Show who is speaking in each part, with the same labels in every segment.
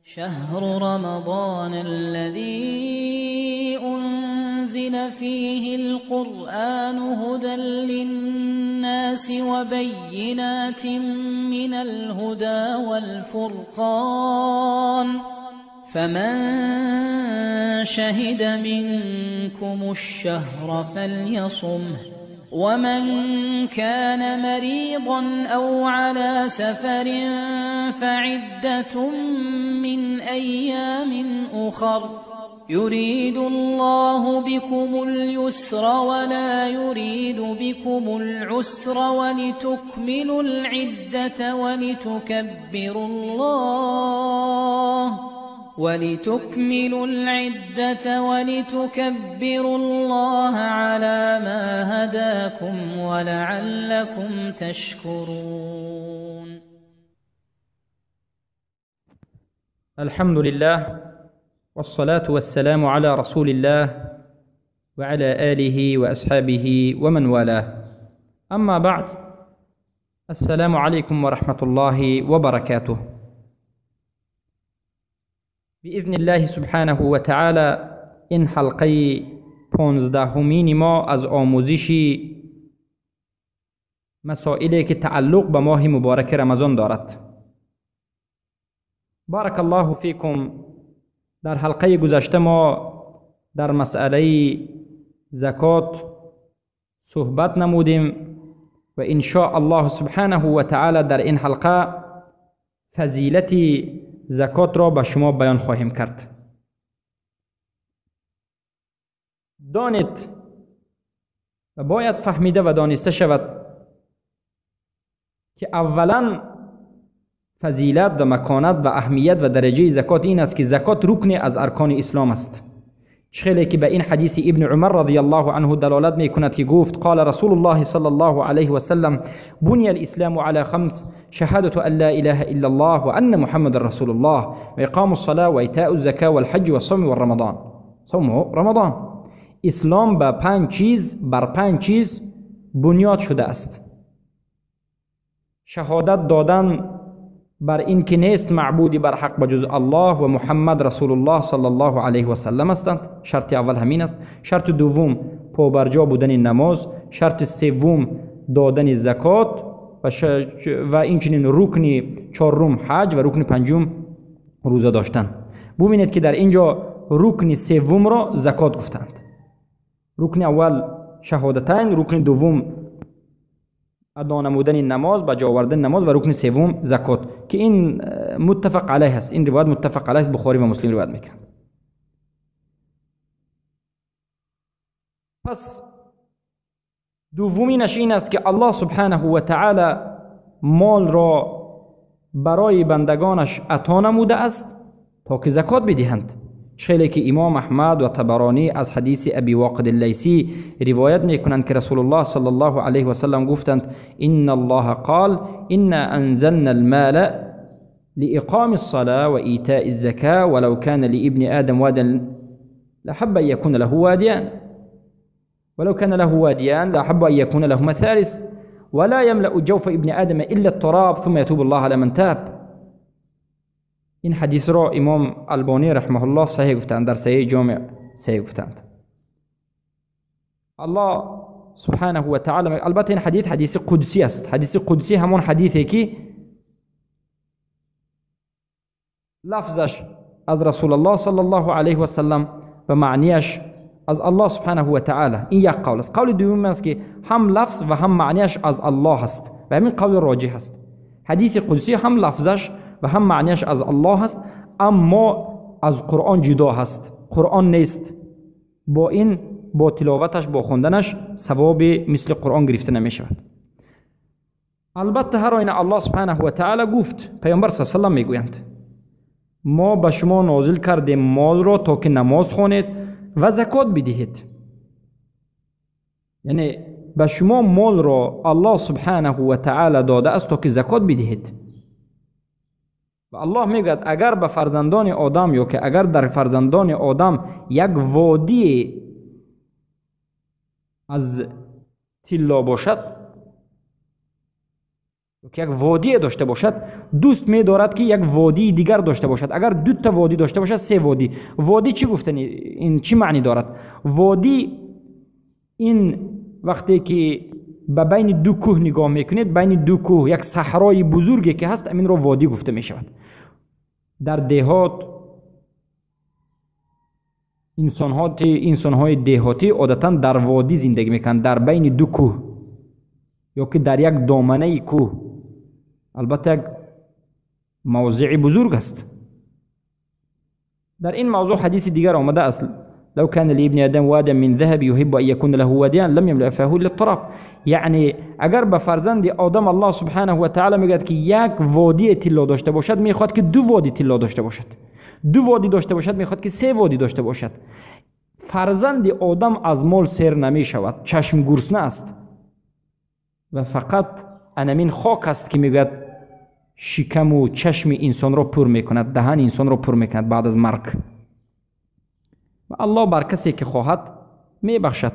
Speaker 1: شهر رمضان الذي أنزل فيه القرآن هدى للناس وبينات من الهدى والفرقان فمن شهد منكم الشهر فليصمه ومن كان مريضا أو على سفر فعدة من أيام أخر يريد الله بكم اليسر ولا يريد بكم العسر ولتكملوا العدة ولتكبروا الله على ما هداكم ولعلكم تشكرون.
Speaker 2: الحمد لله والصلاة والسلام على رسول الله وعلى آله وأصحابه ومن والاه. أما بعد، السلام عليكم ورحمة الله وبركاته. بإذن الله سبحانه و تعالی این حلقه 15مین ما از آموزش مسائلی که تعلق به ماه مبارک رمضان دارد. بارک الله فیکم. در حلقه گذشته ما در مسئله زکات صحبت نمودیم و ان شاء الله سبحانه و تعالی در این حلقه فضیلت زکات را به شما بیان خواهیم کرد. دانید و باید فهمیده و دانسته شود که اولا فضیلت و مکانت و اهمیت و درجه زکات این است که زکات رکن از ارکان اسلام است. خیلی که به این حدیث ابن عمر رضی الله عنه دلالت میکند که گفت قال رسول الله صلی الله علیه و سلم بنی الاسلام على خمس شهادة ان لا اله الا الله وان محمد رسول الله واقام الصلاة وایتاء الزکاة والحج والصوم والرمضان. صوم رمضان. اسلام به پنج چیز، بر پنج چیز بنیاد شده است: شهادت دادن بر این که نیست معبودی بر حق بجز الله و محمد رسول الله صلی الله علیه و سلم هستند. شرط اول همین است. شرط دوم پابرجا بودن نماز. شرط سوم دادن زکات و اینچنین رکن چهارم حج و رکن پنجم روزه داشتن. ببینید که در اینجا رکن سوم را زکات گفتند. رکن اول شهادتین، رکن دوم ادا نمودن نماز، به جا آوردن نماز، و رکن سوم زکات که این متفق علیه است. این روایت متفق علیه است، بخاری و مسلم روایت میکنند. پس دومینش این است که الله سبحانه و تعالی مال را برای بندگانش عطا نموده است تا که زکات بدهند. خیلی که امام احمد و طبرانی از حدیث ابی واقد اللیثی روایت میکنند که رسول الله صلی الله علیه و سلم گفتند ان الله قال انا انزلنا المال لإقام الصلاة وإيتاء الزكاة ولو كان لابن آدم وادا لحب أن يكون له واديان ولو كان له واديان لأحب أن يكون لهما ثالث ولا يملأ جوف ابن آدم إلا التراب ثم يتوب الله على من تاب. این حدیث را امام البانی رحمه الله صحیح گفتند، در صحیح جامع صحیح گفتند. الله سبحانه و تعالی، البته این حدیث حدیث قدسی است. حدیث قدسی همون حدیثی که لفظش از رسول الله صلی الله علیه و سلم و معنیش از الله سبحانه و تعالی. این یک قول است. قول دوم است که هم لفظ و هم معنیش از الله است و همین قول راجح است. حدیث قدسی هم لفظش و هم معنیش از الله است، اما از قرآن جدا هست. قرآن نیست. با این، با تلاوتش، با خواندنش ثواب مثل قرآن گرفته نمی شود. البته هر آینه الله سبحانه و تعالی گفت، پیامبر صلی الله علیه و سلم میگویند ما به شما نازل کردیم مال را تا که نماز خوانید و زکات بدهید. یعنی به شما مال را الله سبحانه و تعالی داده است تا که زکات بدهید. و الله میگوید اگر به فرزندان آدم یا که اگر در فرزندان آدم یک وادی از طلا باشد ё ки як водие дошта бошад, дӯст медорад ки як водии дигар дошта бошад. Агар дута водӣ дошта бошад, се водӣ. Водӣ чӣ гуфтани, ин чӣ маънӣ дорад? Водӣ ин вақте ки ба байни ду кӯҳ нигоҳ мекунед, байни ду кӯҳ як саҳрои бузурге ки ҳаст, аминро водӣ гуфта мешавад. Дар деҳот инсонҳои деҳотӣ одатан дар водӣ зиндагӣ мекунанд, дар байни ду кӯҳ ё ки дар як доманаи кӯҳ. Албатта як мавзеи бузург аст. Дар ин мавзӯъ ҳадиси дигар омада аст: لو كان لابن آدم واد من ذهب يحب أن يكون له واديان لم يملأ فاه إلا التراب. یعنی اگر به فرزند آدم الله سبحانه و تعالی میگوید که یک وادی طلا داشته باشد، میخواد که دو وادی طلا داشته باشد، دو وادی داشته باشد، میخواد که سه وادی داشته باشد. فرزند آدم از مال سیر نمی شود، چشم گرسنه است و فقط انمین خاک است که میگوید شکم و چشم انسان را پر میکند، دهن انسان را پر میکند بعد از مرگ. و الله بر کسی که خواهد میبخشد.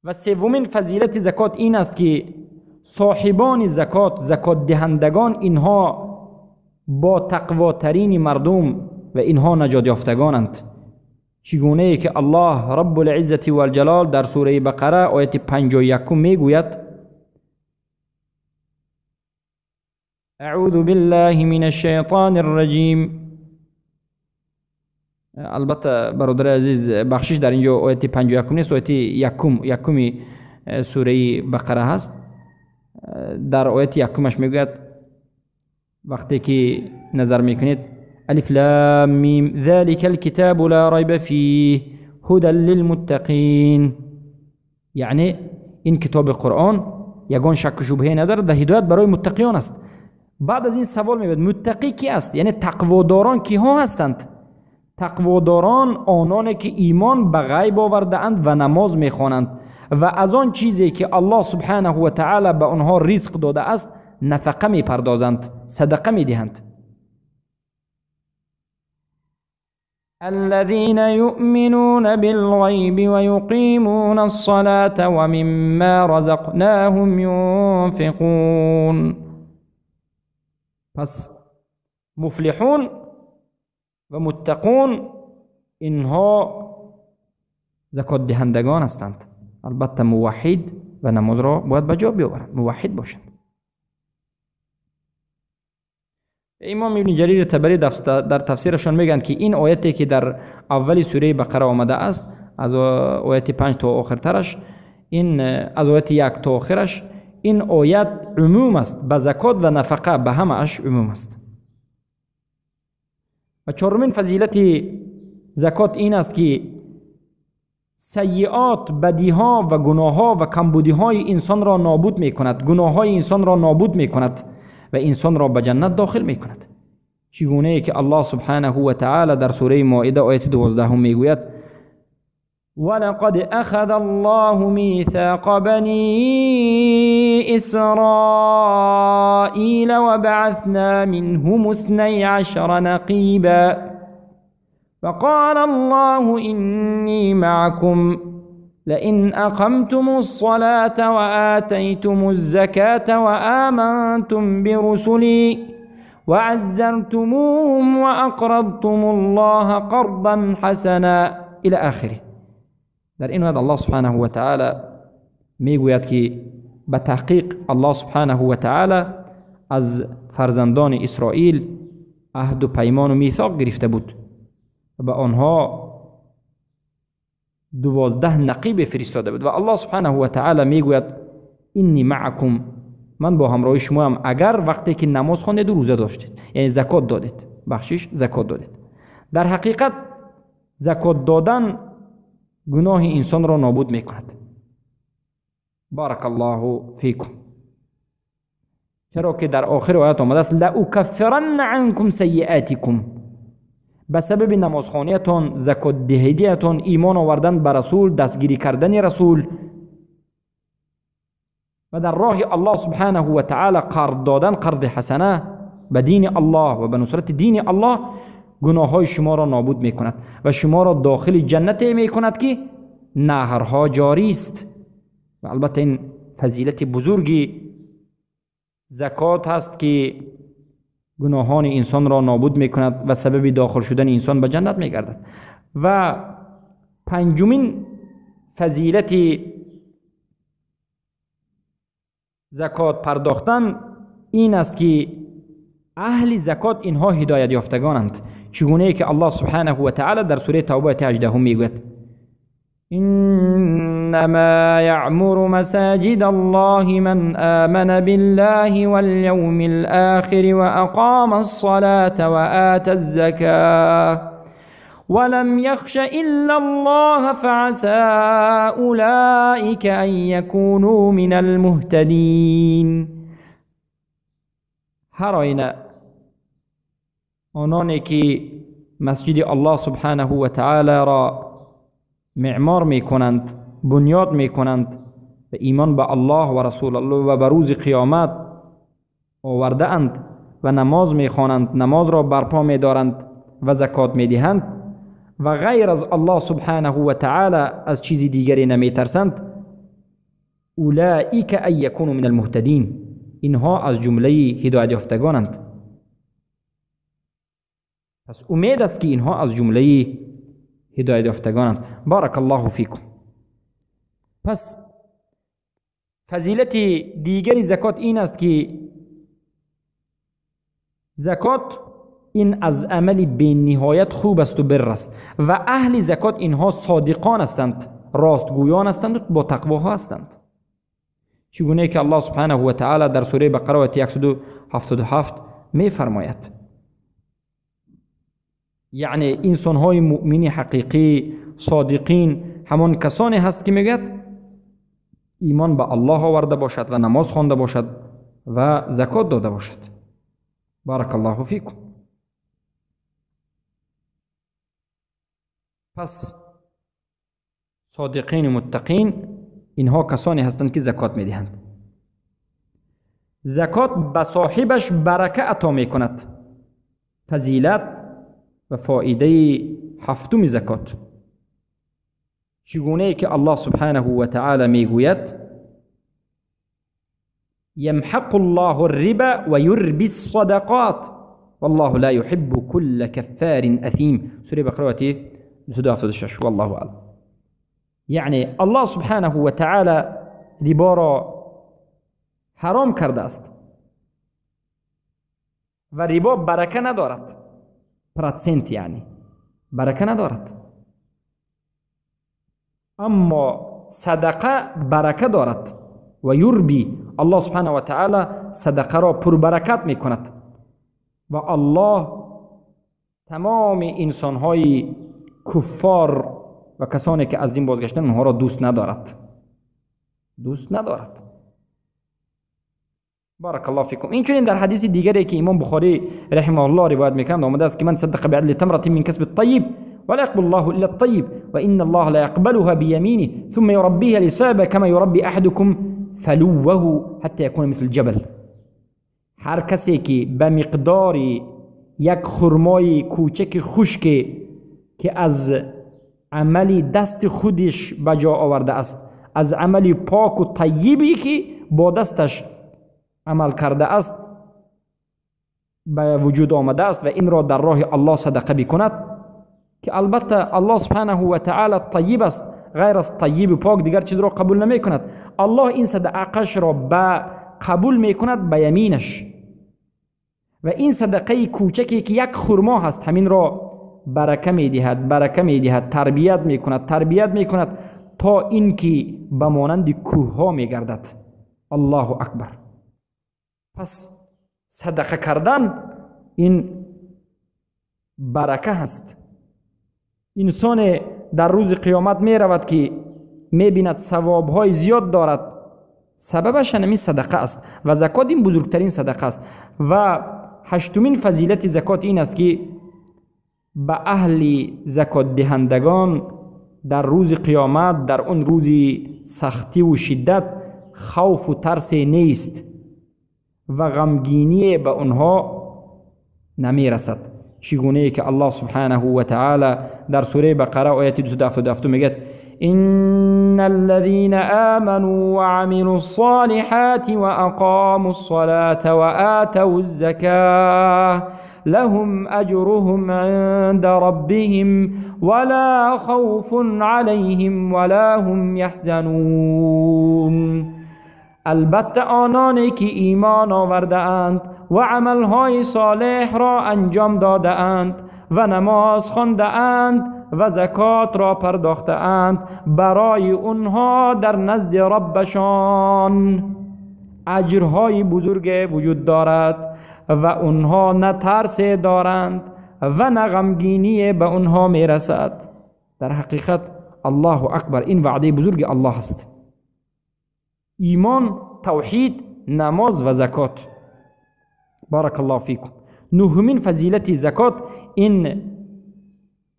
Speaker 2: و سومین فضیلت زکات این است که صاحبان زکات، زکات دهندگان، اینها با تقواترین مردم و اینها نجات یافتگانند. چگونه ای که الله رب العزة والجلال در سوره بقره آیت 51 میگوید: اعوذ بالله من الشیطان الرجیم. البته برادر عزیز بخشش در اینجا آیت 51 نیست، آیت یکم سوره بقره هست. در آیت یکمش میگوید وقتی که نظر میکنید: الف لام میم ذلك الكتاب لا ریب فیه هدى للمتقین. یعنی این کتاب قرآن یگان شک و شبهه ندارد و هدایت برای متقیان است. بعد از این سوال میاد متقی کی است؟ یعنی تقواداران کیها هستند؟ تقواداران آنانی که ایمان به غیب آورده اند و نماز میخوانند و از آن چیزی که الله سبحانه و تعالی به آنها رزق داده است نفقه میپردازند، صدقه میدهند. الذين يؤمنون بالغيب ويقيمون الصلاة ومما رزقناهم ينفقون. پس مفلحون و متقون اینها زکات دهندگان هستند. البته موحد و نماز را باید به جا بیاورند، موحد باشند. امام ابن جریر طبری در تفسیرشان میگن که این آیتی که در اول سوره بقره آمده است، از آیت 5 تا آخرترش، این از آیت 1 تا آخرش، این آیت عموم است، به زکات و نفقه به همه اش عموم است. و چهارمین فضیلت زکات این است که سیئات، بدیها و گناهها و کمبودیهای انسان را نابود میکند، گناههای انسان را نابود میکند و انسان را به جنت داخل میکند. چگونه ای که الله سبحانه و تعالی در سوره مائده آیت 12 میگوید: ولقد اخذ الله میثاق بنی اسرائیل وبعثنا منهم 12 نقیبا وقال الله إني معكم لئن أقمتم الصلاة وآتيتم الزكاة وآمنتم برسلي وعزرتموهم وأقرضتم الله قرضا حسنا إلى آخره. در این آیت الله سبحانه و تعالی میگوید که به تحقیق الله سبحانه و تعالی از فرزندان اسرائیل عهد و پیمان و میثاق گرفته بود و به آنها 12 نقیب فرستاده بود و الله سبحانه و تعالی میگوید انی معکم، من با همراه شما هم، اگر وقتی که نماز خواندید و روزه داشتید، یعنی زکات دادید، بخشش زکات دادید. در حقیقت زکات دادن گناه انسان را نابود میکند. بارک الله فیکم. چرا که در آخر آیت آمده است لأکفرن عنکم سیئاتکم، به سبب نمازخوانیتان، زکات دهیدیتان، ایمان آوردن به رسول، دستگیری کردن رسول و در راه الله سبحانه و تعالی قرض دادن، قرض حسنه به دین الله و به نصرت دین الله، گناههای شما را نابود میکند و شما را داخل جنت میکند که نهرها جاری است. و البته این فضیلت بزرگی زکات هست که گناهان انسان را نابود میکند و سبب داخل شدن انسان به جنت میگردد. و پنجمین فضیلت زکات پرداختن این است که اهل زکات اینها هدایت یافتگانند، چگونه که الله سبحانه و تعالی در سوره توبه آیه 18 میگوید: انما يعمر مساجد الله من آمن بالله واليوم الآخر وأقام الصلاة وآتى الزكاة ولم يخش إلا الله فعسى أولئك أن يكونوا من المهتدين. هر آینه آنانی که مسجد الله سبحانه و تعالی را معمار میکنند، بنیاد میکنند و ایمان به الله و رسول الله و به روز قیامت آورده اند و نماز میخوانند، نماز را برپا میدارند و زکات میدهند و غیر از الله سبحانه و تعالی از چیزی دیگری نمیترسند، اولئک ان یکونوا من المهتدین، اینها از جمله هدایت یافتگانند. پس امید است که اینها از جمله هدایت یافتگانند. بارک الله فیکم. پس فضیلت دیگری زکات این است که زکات این از عمل بی نهایت خوب است و بر است و اهل زکات اینها صادقان هستند، راستگویان هستند و با تقواها هستند، چگونه که الله سبحانه و تعالی در سوره بقره آیه 177 می فرماید. یعنی انسانهای مؤمنی حقیقی صادقین همان کسانی هست که میگوید ایمان به الله آورده باشد و نماز خوانده باشد و زکات داده باشد. بارک الله فیکم. پس صادقین و متقین اینها کسانی هستند که زکات میدهند. زکات به صاحبش برکه عطا میکند. فضیلت و فایده هفتم زکات، چگونه که الله سبحانه و تعالی میگوید: یمحق الله الربا و یربی الصدقات والله لا يحب كل كفار اثیم. سوره بقره آیه 276. والله اعلم. یعنی الله سبحانه و تعالی ربا را حرام کرده است و ربا برکه ندارد، پرسنت یعنی برکه ندارد، اما صدقه برکه دارد و یربی، الله سبحانه و تعالی صدقه را پربرکت میکند و الله تمام انسانهای کفار و کسانی که از دین بازگشتن اونها را دوست ندارد، دوست ندارد. بارک الله فیکم. این چنین در حدیث دیگری که امام بخاری رحمه الله روایت میکند آمده است که من صدق بعدل تمرة من کسب الطیب ولا يقبل الله الا الطيب وان الله لا يقبلها بيمينه ثم يربيها لسابه كما يربي احدكم فلوه حتى يكون مثل الجبل. هر کسی که به مقدار یک خرمای کوچک خشک که از عمل دست خودش به جا آورده است، از عمل پاک و طیبی که با دستش عمل کرده است به وجود آمده است و این را در راه الله صدقه بکند، که البته الله سبحانه و تعالی طیب است، غیر از طیب پاک دیگر چیز را قبول نمی کند. الله این صدقه‌اش را به قبول می کند به یمینش، و این صدقه کوچکی که یک خرما هست همین را برکه می دهد، برکه می دهد، تربیت می کند، تربیت می کند تا اینکه به مانند کوه ها می گردد. الله اکبر. پس صدقه کردن این برکه هست. انسان در روز قیامت می رود که می بیند ثواب های زیاد دارد، سببش همین صدقه است و زکات این بزرگترین صدقه است. و هشتمین فضیلت زکات این است که به اهل زکات دهندگان در روز قیامت، در اون روز سختی و شدت، خوف و ترس نیست و غمگینی به آنها نمی رسد. چگونه که الله سبحانه و تعالی در سوره بقره آیه 277 میگه: إن الذين آمنوا وعملوا الصالحات وأقاموا الصلاة وآتوا الزكاة لهم أجرهم عند ربهم ولا خوف عليهم ولا هم يحزنون. البته آنانی که ایمان آورده اند و عملهای صالح را انجام داده اند و نماز خوانده اند و زکات را پرداخته اند، برای اونها در نزد ربشان اجرهای بزرگ وجود دارد و اونها نه ترس دارند و نه غمگینی به اونها میرسد. در حقیقت الله اکبر، این وعده بزرگ الله است. ایمان، توحید، نماز و زکات. بارک الله فیکم. نهمین فضیلت زکات این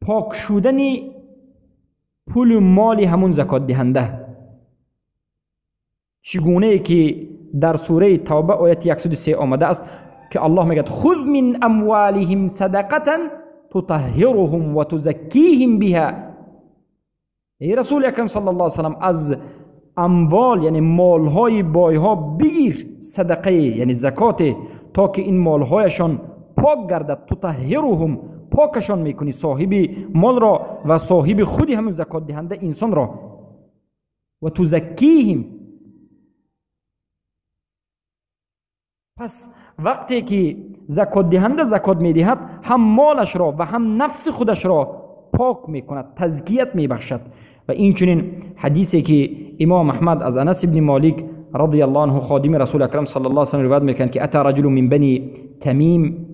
Speaker 2: پاک شدن پول مال همون زکات دهنده، چگونه که در سوره توبه آیت 103 آمده است که الله میگه خذ من اموالهم صدقه تطهرهم و تزکیهم بها. ای رسول اکرم صلی الله علیه وسلم، از اموال یعنی مالهای بایها بگیر صدقه یعنی زکات، تا که این مالهایشان پاک گردد. تطهرهم، پاکشان میکنی صاحب مال را و صاحب خودی همون زکات دهنده انسان را. و تزکیهم، پس وقتی که زکات دهنده زکات میدهد هم مالش را و هم نفس خودش را پاک میکند، تزکیت میبخشد. و این چنین حدیثی که امام احمد از انس بن مالک رضی الله عنه خادم رسول اکرم صلی الله علیه و سلم روایت میکند که اتى رجل من بنی تمیم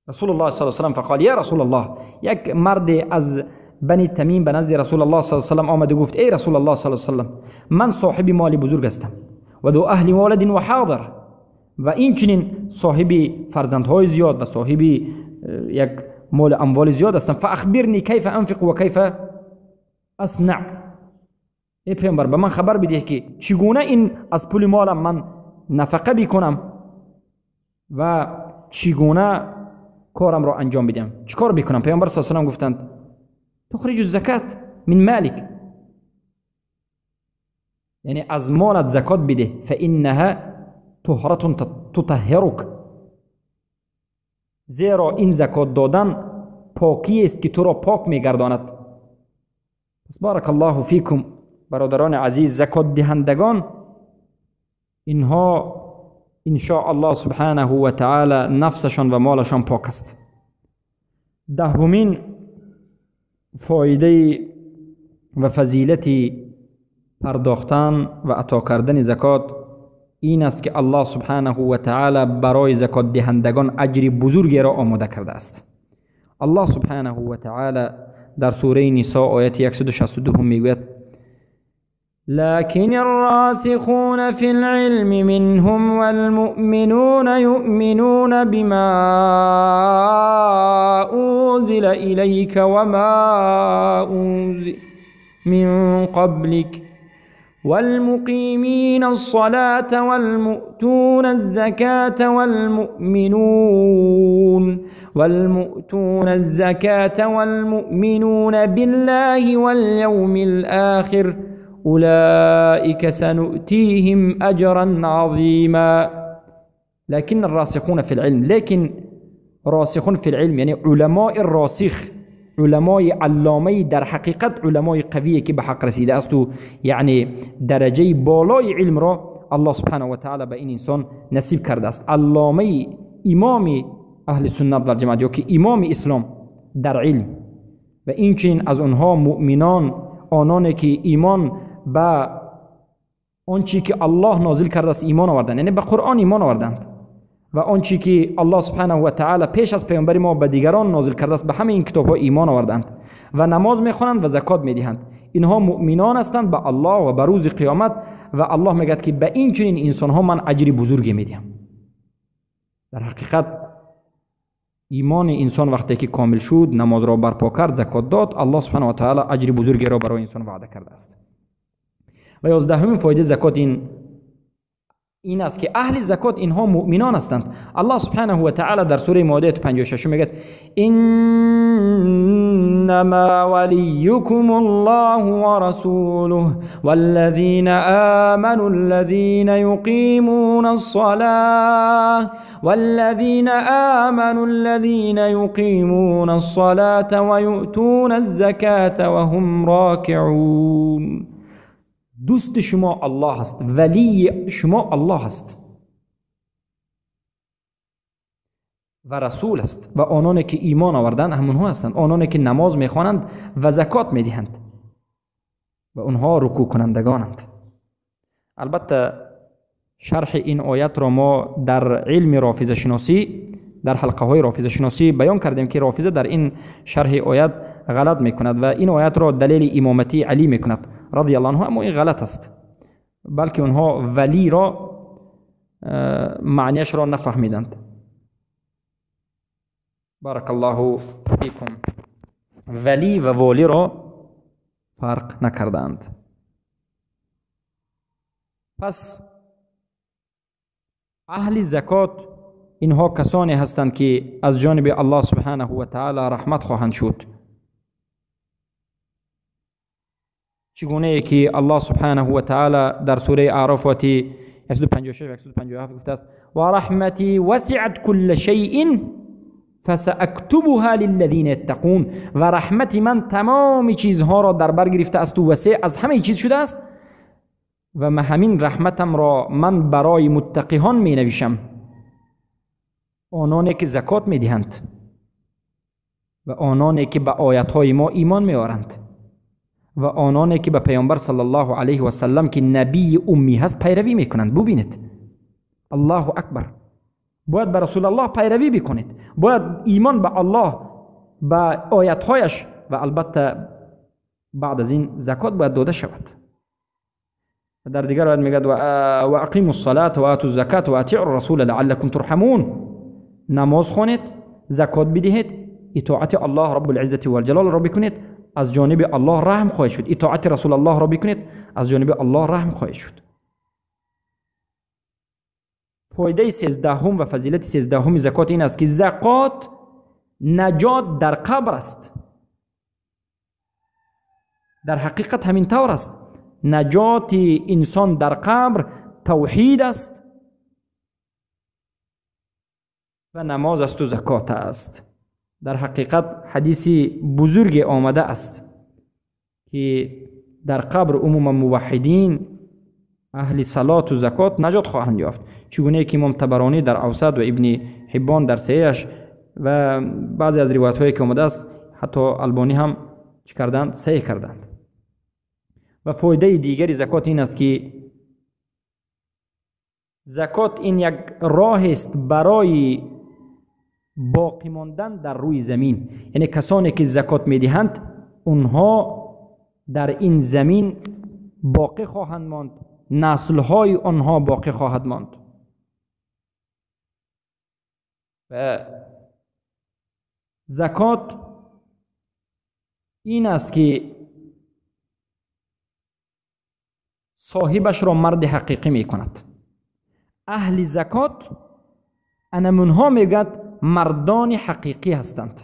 Speaker 2: رسول الله صلی الله علیه و سلم فقال یا رسول الله، یک مرد از بنی تمیم به نزد رسول الله صلی الله علیه و سلم آمد و گفت ای رسول الله صلی الله علیه و سلم، من صاحب مال بزرگ هستم و دو اهل ولد و حاضر، و این چنین صاحب فرزندهای زیاد و صاحب یک مال اموال زیاد هستم. فاخبرنی کیف انفق و کیف اصنع. ای پیامبر به من خبر بده که چگونه این از پول مالم من نفقه بکنم و چگونه کارم را انجام بدم، چیکار بکنم؟ پیامبر صلی الله علیه و سلم گفتند تخرج الزکات من مالک، یعنی از مالت زکات بده، فانها طهرة تطهرک، زیرا این زکات دادن پاکی است که تو را پاک میگرداند. پس بارک الله فیکم برادران عزیز، زکات دهندگان اینها ان شاء الله سبحانه و تعالی نفسشان و مالشان پاک است. دهمین فایده و فضیلت پرداختن و عطا کردن زکات این است که الله سبحانه و تعالی برای زکات دهندگان اجر بزرگی را آماده کرده است. الله سبحانه و تعالی در سوره نساء آیت 162 میگوید لكن الراسخون في العلم منهم والمؤمنون يؤمنون بما أنزل إليك وما أنزل من قبلك والمقيمين الصلاة والمؤتون الزكاة والمؤمنون بالله واليوم الآخر أولئك سنؤتيهم أجرا عظيما. لكن الراسخون في العلم، لكن راسخون في العلم يعني علماء الراسخ، علمای علامه در حقیقت علمای قویه که به حق رسیده است و یعنی درجه بالای علم را الله سبحانه و تعالی به این انسان نصیب کرده است. علامه امام اهل سنت و جماعت یا که امام اسلام در علم، و این چنین از آنها مؤمنان، آنانی که ایمان به آنچه که الله نازل کرده است ایمان آوردند، یعنی به قرآن ایمان آوردند، و آنچه که الله سبحانه و تعالی پیش از پیامبر ما به دیگران نازل کرده است به همه این کتاب ها ایمان آوردند و نماز میخوانند و زکات میدهند. اینها مؤمنان هستند به الله و به روز قیامت، و الله میگه که به این چنین انسان ها من اجر بزرگی میدهم. در حقیقت ایمان انسان وقتی که کامل شد، نماز را برپا کرد، زکات داد، الله سبحانه و تعالی اجر بزرگی را برای انسان وعده کرده است. و 11مین فایده زکات این است که اهل زکات اینها مؤمنان هستند. الله سبحانه و تعالی در سوره مائده 56 میگه ان إنما وليكم الله ورسوله والذين آمنوا الذين يقيمون الصلاة والذين آمنوا الذين يقيمون الصلاة ويؤتون الزكاة وهم راكعون. دوست شما الله است، ولی شما الله است و رسول است و آنانی که ایمان آوردند همونها هستند، آنانی که نماز میخوانند و زکات میدهند و آنها رکوع کنندگانند. البته شرح این آیت را ما در علم رافضه شناسی، در حلقه های رافضه شناسی بیان کردیم که رافضه در این شرح آیت غلط میکند و این آیت را دلیل امامتی علی میکند رضی الله عنه، اما این غلط است، بلکه آنها ولی را معنیش را نفهمیدند. بارک الله فیکم. ولی و والی را فرق نکردند. پس اهل زکات اینها کسانی هستند که از جانب الله سبحانه و تعالی رحمت خواهند شد. چگونه ای که الله سبحانه و تعالی در سوره اعراف آیه 156 و 157 گفته است: و رحمتی وسعت کل شیء فسأکتبها للذین یتقون. و رحمت من تمام چیزها را در بر گرفته است و وسیع از همه چیز شده است و من همین رحمتم را من برای متقیان می نویشم، آنانی که زکات می دهند و آنانی که به آیتهای ما ایمان می آورند و آنانی که به پیامبر صلی الله علیه و سلم که نبی امی هست پیروی می کنند. ببینید، الله اکبر، باید به رسول الله پیروی بکنید، باید ایمان به الله، به آیتهایش و البته بعد از این زکات باید داده شود. در دیگر آیت میگد و اقیموا الصلاة و آتوا الزکاة و اطیعوا الرسول لعلکم ترحمون. نماز خوانید، زکات بدهید، اطاعت الله رب العزة والجلال را بکنید، از جانب الله رحم خواهید شد. اطاعت رسول الله را بکنید، از جانب الله رحم خواهید شد. فایده 13 و فضیلت 13 زکات این است که زکات نجات در قبر است. در حقیقت همین طور است. نجات انسان در قبر توحید است و نماز است و زکات است. در حقیقت حدیث بزرگ آمده است که در قبر عموما موحدین اهل صلات و زکات نجات خواهند یافت، چگونه که امام طبرانی در اوسط و ابن حبان در صحیحش و بعضی از روایت هایی که آمده است، حتی البانی هم چی کردند؟ صحیح کردند. و فایده دیگر زکات این است که زکات این یک راه است برای باقی ماندن در روی زمین. یعنی کسانی که زکات میدهند اونها در این زمین باقی خواهند ماند، نسل‌های آنها باقی خواهد ماند. و زکات این است که صاحبش را مرد حقیقی می کند. اهل زکات انمونها میگد مردان حقیقی هستند.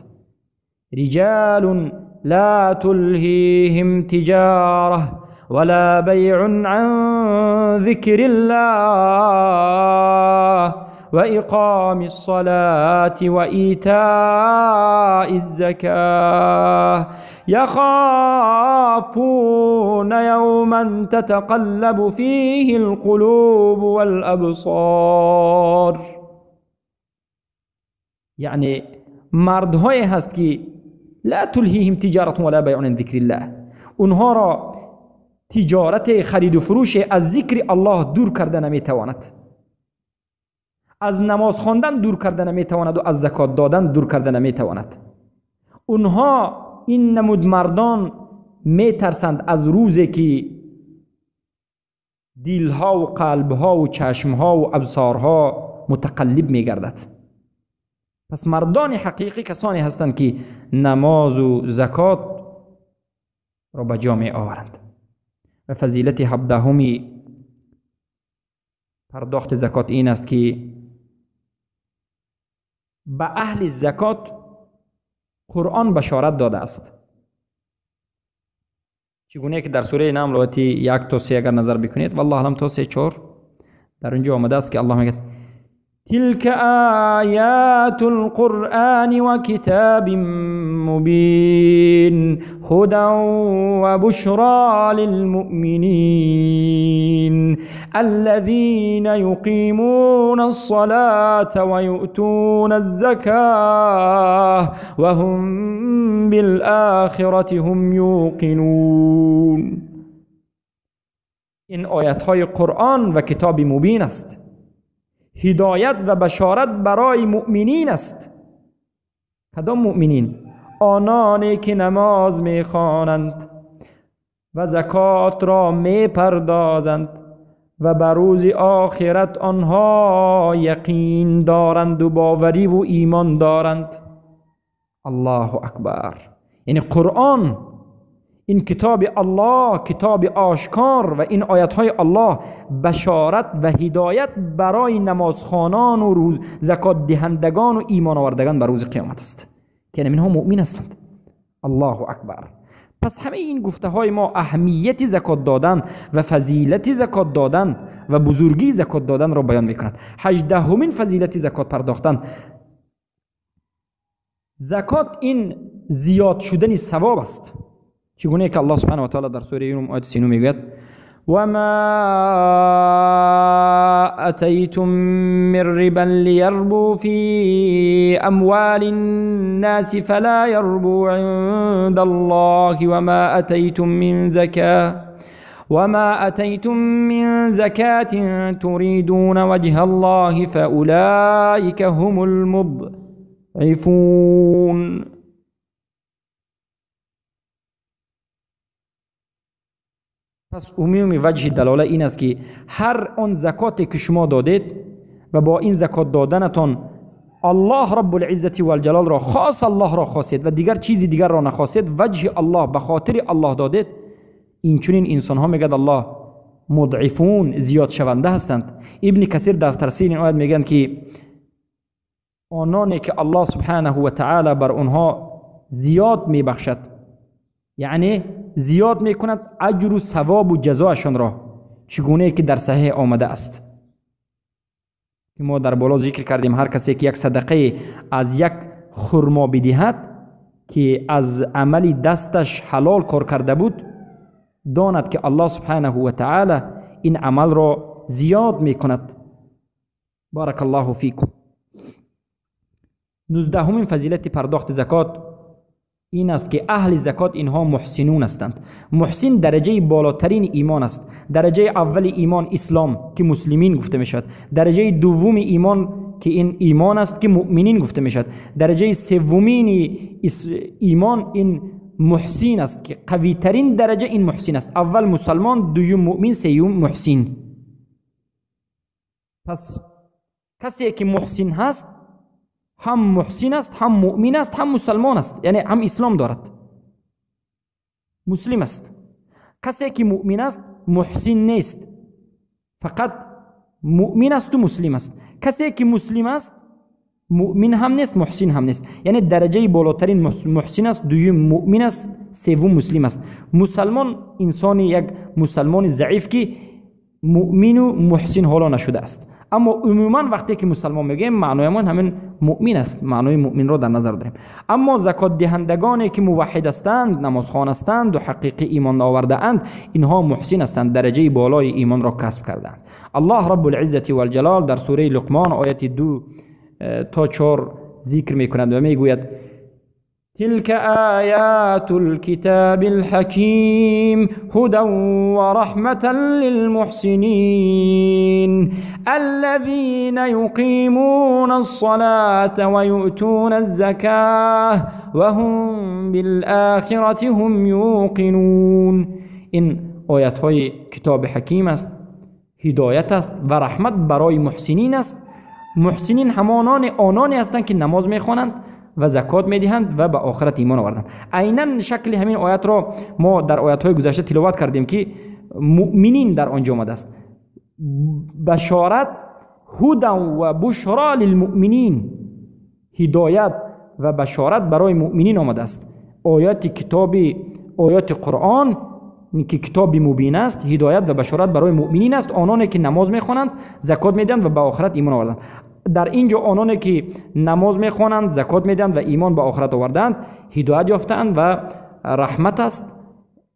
Speaker 2: رجال لا تلهیهم تجاره ولا بیع عن ذکر الله وإقام الصلاة وإيتاء الزكاة يخافون يوما تتقلب فيه القلوب والأبصار. یعنی مردهای هست که لا تلهیهم تجارت ولا بیع عن ذکر الله، اونها را تجارت خرید و فروش از ذکر الله دور کرده نمیتواند، از نماز خواندن دور کرده نمیتواند و از زکات دادن دور کرده نمیتواند. اونها این نمود مردان میترسند از روزی که دلها و قلبها و چشمها و ابصارها متقلب میگردد. پس مردان حقیقی کسانی هستند که نماز و زکات را به جا می آورند. و فضیلت 17 پرداخت زکات این است که به اهل زکات قرآن بشارت داده است. چگونه که در سوره نمل آیت 1 تا 3 اگر نظر بکنید، والله اعلم تا 3 4 در اونجا آمده است که الله میگه تلك آیات القرآن وكتاب مبین هدى وبشرى للمؤمنين الذين يقيمون الصلاة ويؤتون الزكاة وهم بالآخرة هم يوقنون. این آیت های قرآن و کتاب مبین است، هدایت و بشارت برای مؤمنین است. کدام مؤمنین؟ آنانی که نماز میخوانند و زکات را میپردازند و بر روز آخرت آنها یقین دارند و باوری و ایمان دارند. الله اکبر. یعنی قرآن، این کتاب الله، کتاب آشکار و این آیت های الله بشارت و هدایت برای نمازخوانان و روز زکات دهندگان و ایمان آوردگان بر روز قیامت است که اینها مؤمن هستند. الله اکبر. پس همه این گفته های ما اهمیت زکات دادن و فضیلت زکات دادن و بزرگی زکات دادن را بیان میکند. 18مین فضیلت زکات پرداختن، زکات این زیاد شدن ثواب است. چگونه که الله سبحانه و تعالی در سوره روم آیت 39 میگوید و ما اتیتم من ربا لیربو فی اموال الناس فلا یربو عند الله وما اتیتم من زکاة تريدون وجه الله فاولئک هم المضعفون. پس عموم وجه دلاله این است که هر آن زکاتی که شما دادید و با این زکات دادنتان الله رب العزت و الجلال را خاص، الله را خواستید و دیگر چیزی دیگر را نخواستید، وجه الله به خاطر الله دادید، این چنین انسان ها میگد الله مضعفون، زیاد شونده هستند. ابن کثیر در تفسیر این آیت میگن که آنانی که الله سبحانه و تعالی بر آنها زیاد میبخشد، یعنی زیاد میکند اجر و ثواب و جزایشان را، چگونه که در صحیح آمده است که ما در بالا ذکر کردیم، هر کسی که یک صدقه از یک خرما بدهد که از عمل دستش حلال کار کرده بود، داند که الله سبحانه و تعالی این عمل را زیاد میکند. بارک الله فیکم. 19مین فضیلت پرداخت زکات این است که اهل زکات اینها محسنون هستند. محسن درجه بالاترین ایمان است. درجه اول ایمان اسلام که مسلمین گفته می شود، درجه دوم ایمان که این ایمان است که مؤمنین گفته می شود، درجه سومین ایمان این محسن است که قوی ترین درجه این محسن است. اول مسلمان، دوم مؤمن، سوم محسن. پس کسی که محسن هست هم محسن است، هم مؤمن است، هم مسلمان است، یعنی هم اسلام دارد، مسلم است. کسی که مؤمن است محسن نیست، فقط مؤمن است و مسلم است. کسی که مسلم است مؤمن هم نیست، محسن هم نیست، یعنی درجه بالاترین محسن است، دوم مؤمن است، سوم مسلم است. مسلمان انسان یک مسلمان ضعیف که مؤمن و محسن حالا نشده است. اما عموما وقتی که مسلمان میگیم معنایمان همین مؤمن است، معنای مؤمن را در نظر داریم. اما زکات دهندگانی که موحد هستند، نمازخوان هستند و حقیقی ایمان آورده اند، اینها محسن هستند، درجه بالای ایمان را کسب کردند. الله رب العزت والجلال در سوره لقمان آیت 2 تا 4 ذکر میکند و میگوید تلك آیات الكتاب الحكيم هدى ورحمة للمحسنين الذين يقيمون الصلاة ويؤتون الزكاة وهم بالآخرة هم يوقنون. این آیت های کتاب حکیم است، هدایت است و رحمت برای محسنین است. محسنین همانان آنانی هستند که نماز میخوانند و زکات میدهند و به آخرت ایمان آوردند. عینا شکل همین آیت را ما در آیت های گذشته تلاوت کردیم که مؤمنین در آنجا آمده است. بشارت، هدى و بشرا للمؤمنین، هدایت و بشارت برای مؤمنین آمده است. آیات کتاب، آیات قرآن که کتاب مبین است، هدایت و بشارت برای مؤمنین است، آنانی که نماز میخوانند، زکات میدهند و به آخرت ایمان آوردند. در اینجا آنانی که نماز میخوانند، زکات میدهند و ایمان به آخرت آوردند، هدایت یافتند و رحمت است،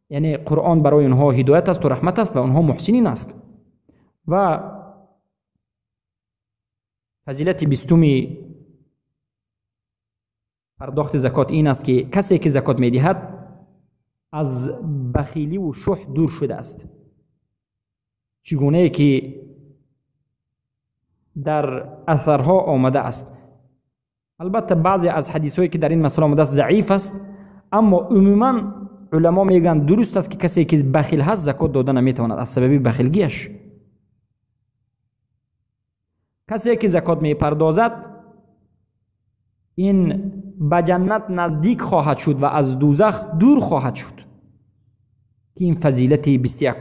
Speaker 2: یعنی قرآن برای آنها هدایت است و رحمت است و آنها محسنین است. و فضیلت بیستمی پرداخت زکات این است که کسی که زکات میدهد از بخیلی و شح دور شده است. چگونه که در اثرها آمده است. البته بعضی از حدیث هایی که در این مسئله آمده است ضعیف است، اما عموما علما میگن درست است که کسی که بخیل هست زکات داده نمیتواند از سبب بخیلگیش. کسی که زکات میپردازد این به جنت نزدیک خواهد شد و از دوزخ دور خواهد شد، که این فضیلت 21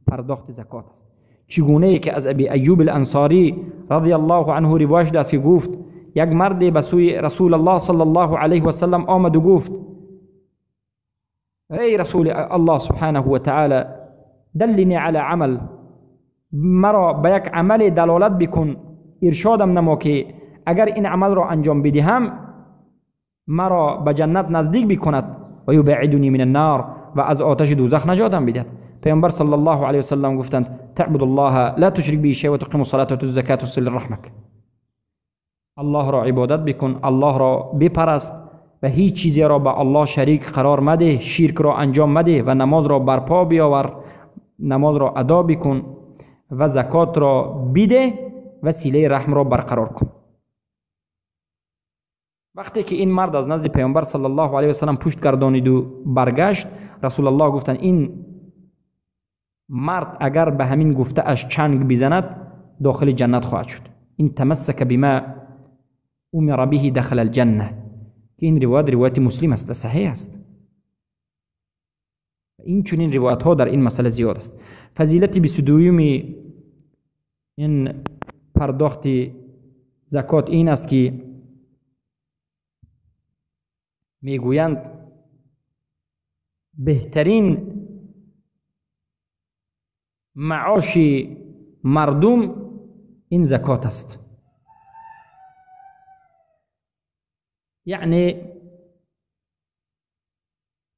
Speaker 2: پرداخت زکات است. چگونه ای که از ابی ایوب الانصاری رضی الله عنه روایت است که گفت یک مرد به سوی رسول الله صلی الله علیه و سلم آمد و گفت ای رسول الله سبحانه و تعالی دلنی علی عمل، مرا به یک عمل دلالت بکن، ارشادم نما که اگر این عمل را انجام بدهم مرا به جنت نزدیک بکند و یبعدنی من النار، و از آتش دوزخ نجاتم بدهد. پیامبر صلی الله علیه و سلم گفتند تعبد الله لا تشرك به شيئا و تقیم الصلاة و تؤتي الزکاة و تصل رحمک. الله را عبادت بکن، الله را بپرست و هیچ چیزی را به الله شریک قرار مده، شرک را انجام مده و نماز را برپا بیاور، نماز را ادا بکن و زکات را بده و صله رحم را برقرار کن. وقتی که این مرد از نزد پیامبر صلی الله علیه و سلم پشت گردانید و برگشت، رسول الله گفتند این مرد اگر به همین گفته اش چنگ بزند داخل جنت خواهد شد. این تمسک بما امر به دخل الجنه، که این روایت روایت مسلم است و صحیح است. این چنین روایت ها در این مسئله زیاد است. فضیلت 22 این پرداخت زکات این است که میگویند بهترین معاش مردم این زکات است. یعنی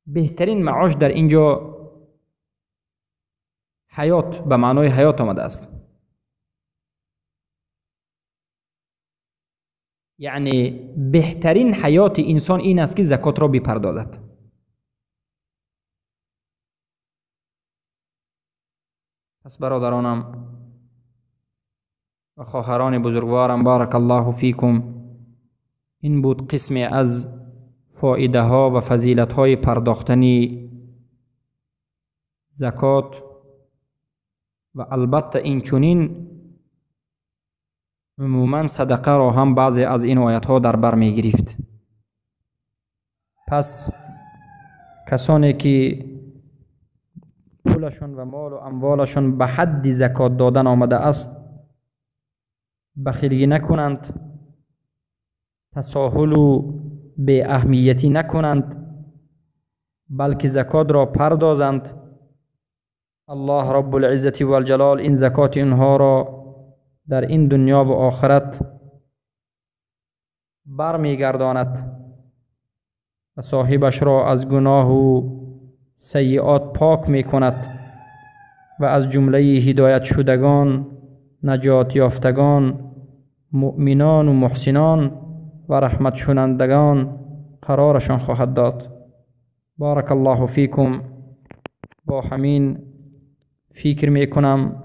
Speaker 2: بهترین معاش در اینجا حیات به معنای حیات آمده است. یعنی بهترین حیات انسان این است که زکات را بپردازد. پس برادرانم و خواهران بزرگوارم، بارک الله فیکم، این بود قسمی از فایده ها و فضیلت های پرداختن زکات و البته این چنین عموما صدقه را هم بعضی از این آیت ها در بر می گرفت. پس کسانی که پولشون و مال و اموالشون به حد زکات دادن آمده است بخیلی نکنند، تساهل و بی اهمیتی نکنند، بلکه زکات را پردازند. الله رب العزة والجلال این زکات اینها را در این دنیا و آخرت برمیگرداند و صاحبش را از گناه و سیئات پاک میکند و از جمله هدایت شدگان، نجات یافتگان، مؤمنان و محسنان و رحمت شنندگان قرارشان خواهد داد. بارک الله فیکم. با همین فکر میکنم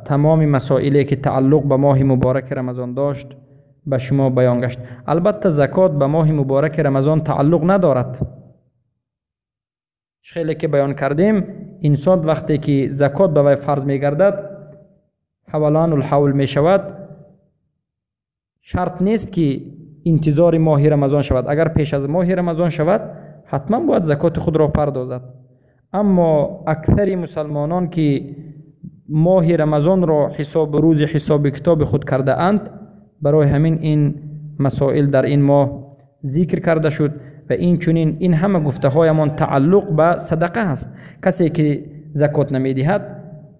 Speaker 2: تمام مسائلی که تعلق به ماه مبارک رمضان داشت به شما بیان گشت. البته زکات به ماه مبارک رمضان تعلق ندارد. خیلی که بیان کردیم، انسان وقتی که زکات به وی فرض میگردد حولان الحول میشود، شرط نیست که انتظار ماه رمضان شود. اگر پیش از ماه رمضان شود حتما باید زکات خود را پردازد. اما اکثر مسلمانان که ماه رمضان را حساب روز حساب کتاب خود کرده اند، برای همین این مسائل در این ماه ذکر کرده شد. و این چنین این همه گفته هایمان تعلق به صدقه هست. کسی که زکات نمیدهد،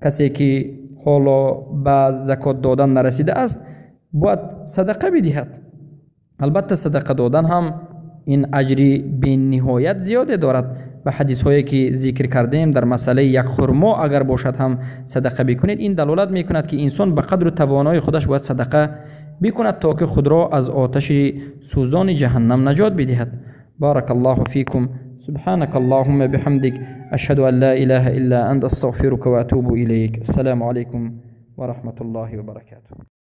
Speaker 2: کسی که حالا به زکات دادن نرسیده است، باید صدقه بدهد. البته صدقه دادن هم این اجری بی نهایت زیاده دارد و حدیث هایی که ذکر کردیم در مسئله یک خرما اگر باشد هم صدقه بکنید، این دلالت میکند که انسان به قدر توانای خودش باید صدقه بکند تا که خود را از آتش سوزان جهنم نجات بدهد. بارك الله فيكم. سبحانك اللهم بحمدك، أشهد أن لا إله إلا أنت، أستغفرك وأتوب إليك. السلام عليكم ورحمة الله وبركاته.